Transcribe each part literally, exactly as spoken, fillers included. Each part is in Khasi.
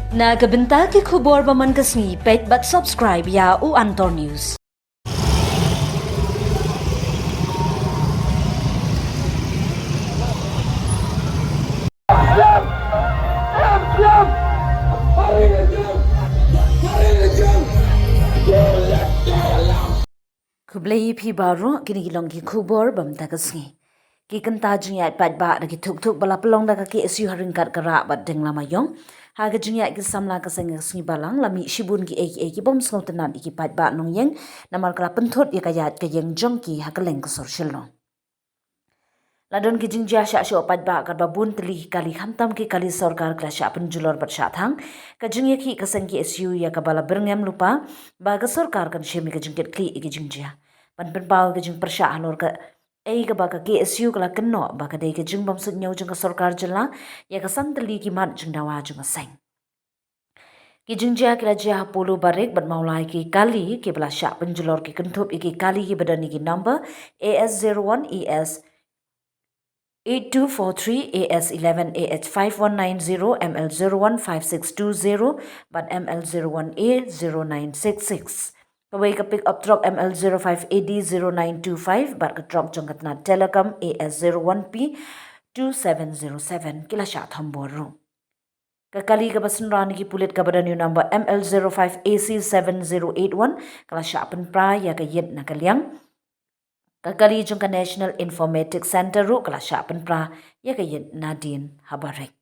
Na ka bynta ki khubor ba man ka sngi, peit bad subscribe ïa u Antor News. Khublei ïa phi baroh, kine ki long ki khubor ba mynta ka sngi. Ki kynta jingïaid paidbah da ki thuk thuk ba la pynlong da ka K S U ha ryngkat ka Rah bad Dengla Mayong ha ka jingïaid ki samla ka seng ka sngi Balang la mih shibun kiei kiei ki bym sngewtynnad ïa ki paidbah nongïing namar ka la pynthut ïa ka ïaid ka ïeng jong ki ha kylleng ka sor Shillong. La don ki jingjia shah shoh paidbah katba bun tylli ki kali khamtam ki kali sorkar ki la shah pynjulor bad shah thang. Ka jingïakhih ka seng K S U ïa kaba la byrngem lypa ba ka sorkar kan shim ïa ka jingkitkhlieh ïa ki jingjia ban pynpaw ïa ka jingpyrshah halor kaei kaba ka K S U ka la kynnoh ba ka dei ka jingbymsuidñiew jong ka sorkar jylla ïa ka san tylli ki mat jingdawa jong ka seng. Ki jingjia ki la jia ha Polo, Barik bad Mawlai, ki kali kiba la shah pynjulor ki kynthup ïa ki kali kiba don ïa ki number A S zero one, A S eight two four three, A S eleven, A H five one nine zero, M L zero one five six two zero bad M L zero one A zero nine six six. Kawei ka pick up truck M L zero five A D zero nine two five bad ka truck jong ka tnat Telecom A S zero one P two seven zero seven ki la shah thombor ruh. Ka kali kaba synran ïa ki pulit kaba don ïa u number M L zero five A C seven zero eight one ka la shah pynpra ïa ka ïit na ka liang. Ka kali jong ka National Informatics Centre ruh ka la shah pynpra ïa ka ïit nadien ha Barik.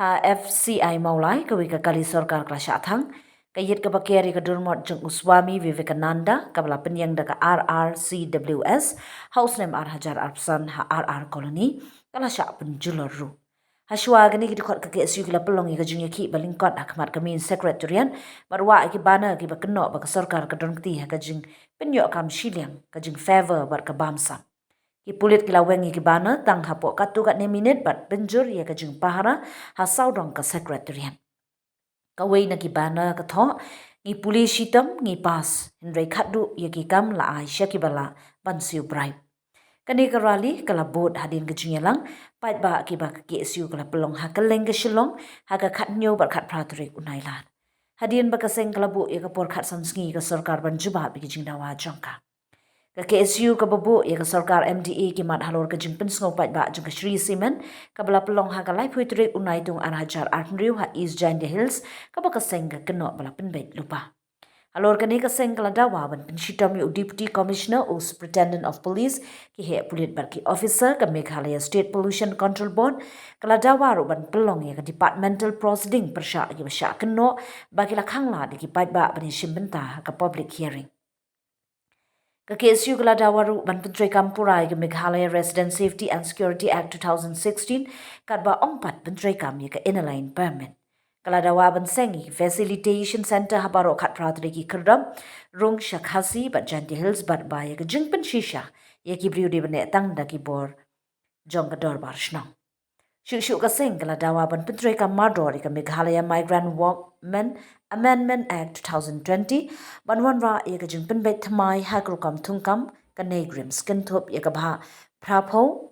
Ha F C I Mawlai, kawei ka kali sorkar ka la shah thang. Ka ïit kaba ker ïa ka durmot jong u Swami Vivekananda kaba la pynïeng da ka R R C W S ha u snem ar hajar arphew san ha R R Colony ka la shah pynjulor ruh. Hashwa kane ki dkhot ka K S U ki la pynlong ïa ka jingïakhih ba lyngkot ha khmat ka main secretariat bad wah ïa ki banner kiba kynnoh ba ka sorkar ka don kti ha ka jingpynïoh kam shiliang, ka jingfavour bad ka bamsap. Ki pulit ki la weng ïa ki banner tang hapoh katto katne minit bad pynjur ïa ka jingpahara ha sawdong ka secretariat. Kawei na ki banner ka thoh, "Ngi pule shitom, ngi pass, hynrei khatduh ïa ki kam la ai sha kiba lah ban siew bribe." Kane ka rally ka la bud hadien ka jingïalang paidbah kiba ka K S U ka la pynlong ha kylleng ka Shillong ha ka khathynñiew bad khatphra tarik u Nailar. Hadien ba ka seng ka la buh ïa ka por khatsan sngi ïa ka sorkar ban jubab ïa ka jingdawa jong ka. Ka K S U kaba buh ïa ka sorkar M D A ki mat halor ka jingpynsngew paidbah jong ka Shree Cement kaba la pynlong ha ka laiphew tarik u Naitung ar hajar arphew hynriew ha East Jaintia Hills, kaba ka seng ka kynnoh ba la pynbeit lypa. Halor kane ka seng ka la dawa ban pynshitom ïa u Deputy Commissioner, u Superintendent of Police, ki heh pulit bad ki officer ka Meghalaya State Pollution Control Board. Ka la dawa ruh ban pynlong ïa ka departmental proceeding pyrshah ïa kiba shah kynnoh ba ki la khanglad ïa ki paidbah ban ïashim bynta ha ka public hearing. Ka K S U ka la dawa ruh ban pyntreikam pura ïa ka Meghalaya Resident Safety and Security Act two thousand sixteen, katba ong pat pyntreikam ïa ka Inner Line Permit. Ka la dawa ban seng ïa ki Facilitation Centre ha baroh khatphra tylli ki khyrdop, rung sha Khasi bad Jaintia Hills, bad ba ïa ka jingpynshisha ïa ki briew dei ban neh tang da ki bor jong ka dorbar shnong. Shuh shuh ka seng ka la dawa ban pyntreikam mardor ïa ka Meghalaya Migrant Workmen Amendment Act two thousand twenty, ban wanrah ïa ka jingpynbeit thymmai ha ka rukom thungkam ka NEIGRIHMS, kynthup ïa ka bhah phraphew,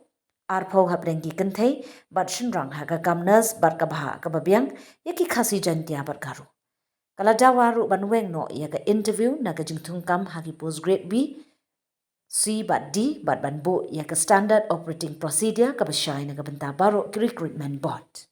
arphew hapdeng ki kynthei bad shynrang ha ka kam nurse bad ka bhah kaba biang ïa ki Khasi, Jaintia bad Garo. Ka la dawa ruh ban weng noh ïa ka interview na ka jingthungkam ha ki post grade B, C bad D, bad ban buh ïa ka Standard Operating Procedure kaba shai na ka bynta baroh ki Recruitment Board.